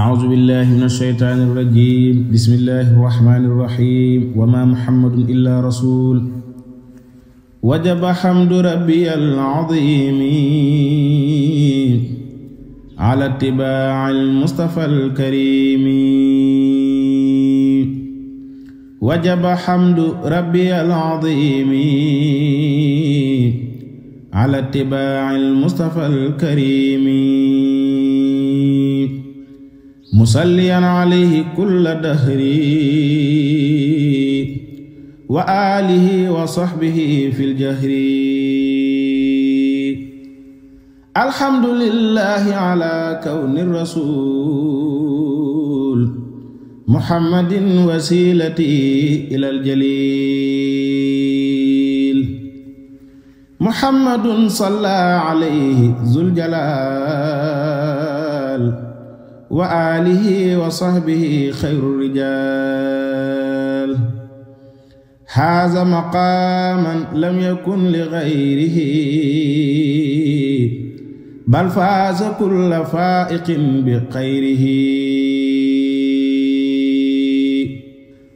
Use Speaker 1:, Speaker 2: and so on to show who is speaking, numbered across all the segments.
Speaker 1: أعوذ بالله من الشيطان الرجيم بسم الله الرحمن الرحيم وما محمد إلا رسول وجب حمد ربي العظيم على اتباع المصطفى الكريم وجب حمد ربي العظيم على اتباع المصطفى الكريم مصليا عليه كل دهر وآله وصحبه في الجهر الحمد لله على كون الرسول محمد وسيلتي إلى الجليل محمد صلى عليه ذو الجلال وآله وصحبه خير الرجال هذا مقاما لم يكن لغيره بل فاز كل فائق بخيره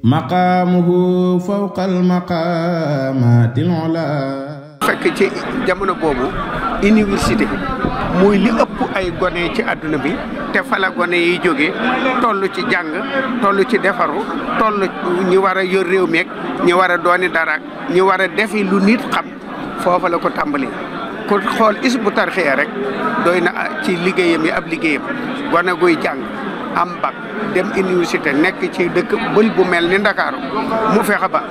Speaker 1: مقامه فوق المقامات العلا
Speaker 2: fekk ci jamono boobu université mooy li ëpp ay gone ci àdduna bi te fa la gone yi jóge toll ci jàng toll ci defaru toll ñi war a yor réew meeg ñi war a dooni dara ñi war a defi lu nit xam foofa la ko tàmbali ku xool Hizbut Tarqiyyah rek doy na ci liggéeyam yi ab liggéeyam gone guy jàng am bac dem université nekk ci dëkk bël bu mel ni Ndakaaru mu fexe ba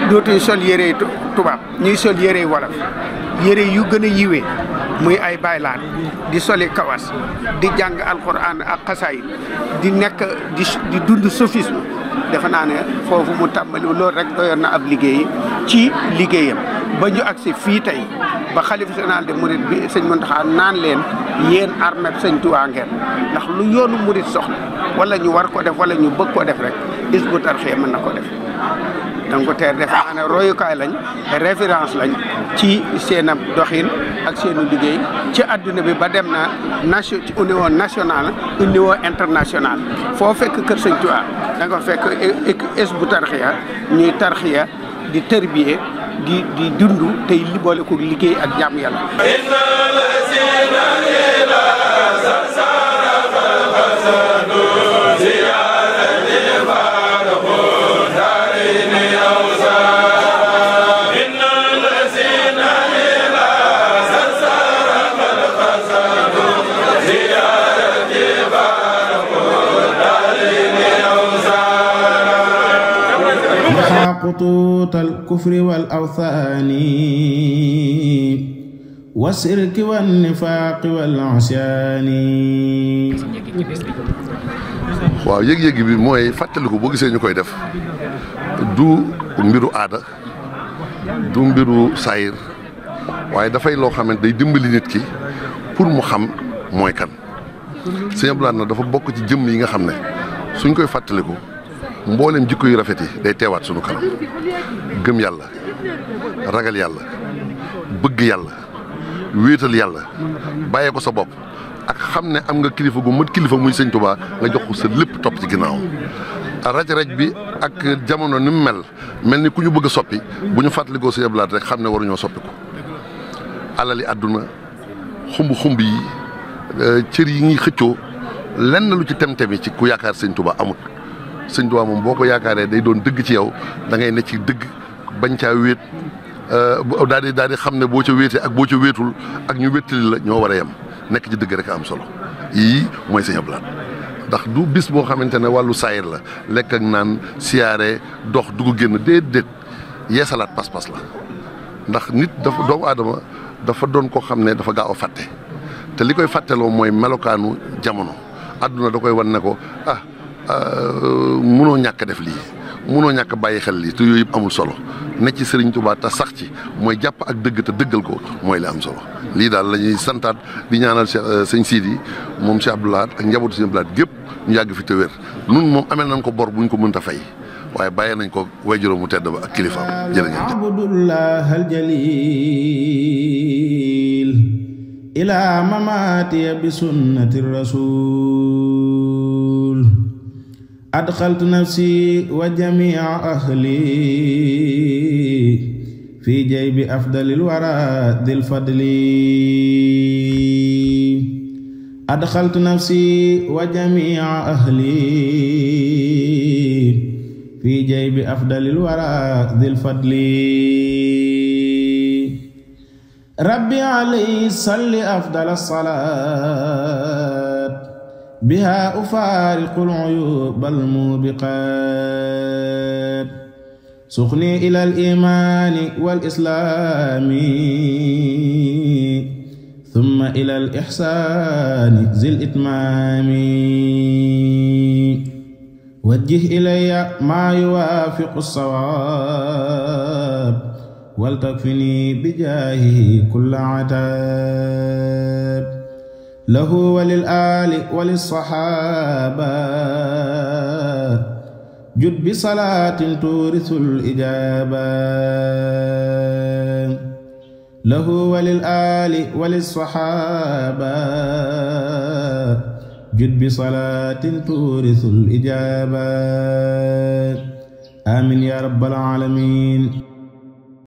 Speaker 2: dootuñ sol yére tubaab ñuy sol yére wolof yére yu gën a yiwee muy ay baylaat di soli kawas di jàng alquran ak xasaayid di nekk di dund sophisme defe naa ne foofu mu tàmbali loolu rek doyoon na ab liggéey ci liggéeyam ba ñu agsi fii tey ba xalifa général de Mouride bi sëñ Mountakha naan leen yéen armée sëñ Tuubaa ngeen ndax lu yoonu Mouride soxla wala ñu war ko def wala ñu bëgg ko def rek Hizbut Tarqiyyah mën na ko def donc te defe naa ne royukaay lañ référence lañ ci seen ab doxin ak seenu liggéey ci adduna bi ba dem na au niveau national au niveau international foo fekk kër sëñ Tuubaa da nga fekk Hizbut Tarqiyyah ñuy tarxiya di tërbiye di dund tey li boole ko liggéey ak jaamu yàlla
Speaker 1: خطوط الكفر والأوثان والشرك والنفاق والعصيان
Speaker 3: waaw yëg-yëg bi mooy fàttaliku boo gisee ñu koy def du mbiru aada du mbiru saayir waaye dafay loo xam ne day dimbali nit ki pour mu xam mooy kan Sëñ Abdou Lahad na dafa bokk ci jëmm yi nga xam ne suñ koy fàttaliku mboolem jikko yu rafet yi day teewaat sunu kanam gëm yàlla ragal yàlla bëgg yàlla wéetal yàlla bàyyee ko sa bopp ak xam ne am nga kilifa gu mat kilifa muy sëñ Tuubaa nga jox ko sa lépp topp ci ginnaaw raj-raj bi ak jamono ni mu mel ni ku ñu bëgg a soppi bu ñu fàttalikoo Sëñ Abdou Lahad rek xam ne waruñoo soppi ko alali àdduna xumb yi cër yi ñuy xëccoo lenn lu ci tem-temi ci ku yaakaar sëñ Tuubaa amut sëñ Tuubaa moom boo ko yaakaaree day doon dëgg ci yow da ngay ne ci dëgg bañ caa wéet daal di xam ne boo ca wéetee ak boo ca wéetul ak ñu wéttali la ñoo war a yem nekk ci dëgg rek am solo yii mooy Sëñ Abdou Lahad ndax du bis boo xamante ne wàllu saayir la lekk ak naan siyaare dox dugg génn déedéet yeesalaat pas-pas la ndax nit dafa doomu aadama dafa doon koo xam ne dafa gaaw a fàtte te li koy fàtteloo mooy melokaanu jamono àdduna da koy wan ne ko munoo ñàkk def lii munoo ñàkk bàyyi xel lii te yooyu yëpp amul solo ne ci Sëriñ Tuubaa te sax ci mooy jàpp ak dëgg te dëggal ko mooy li am solo lii daal la ñuy santaat di ñaanal sëñ Sidi moom Cheikh Abdou Lahad ak njabootu Sëñ Abdou Lahad gépp ñu yàgg fi te wér nun moom amee nañ ko bor buñ ko mënta fay waaye bàyyee nañ ko waajuram mu tedd ba ak kilifaam jërë ngeen jëf
Speaker 1: إلى مماتي بسنة الرسول أدخلت نفسي وجميع أهلي في جيب أفضل الورى ذي الفضل أدخلت نفسي وجميع أهلي في جيب أفضل الورى ذي الفضل ربي عليه صل أفضل الصلاة بها أفارق العيوب الموبقات سقني إلى الإيمان والإسلام ثم إلى الإحسان ذي الإتمام وجه إلي ما يوافق الصواب ولتكفني بجاهه كل عتاب له وللآل وللصحابة جد بصلاة تورث الإجابة له وللآل وللصحابة جد بصلاة تورث الإجابة آمين يا رب العالمين.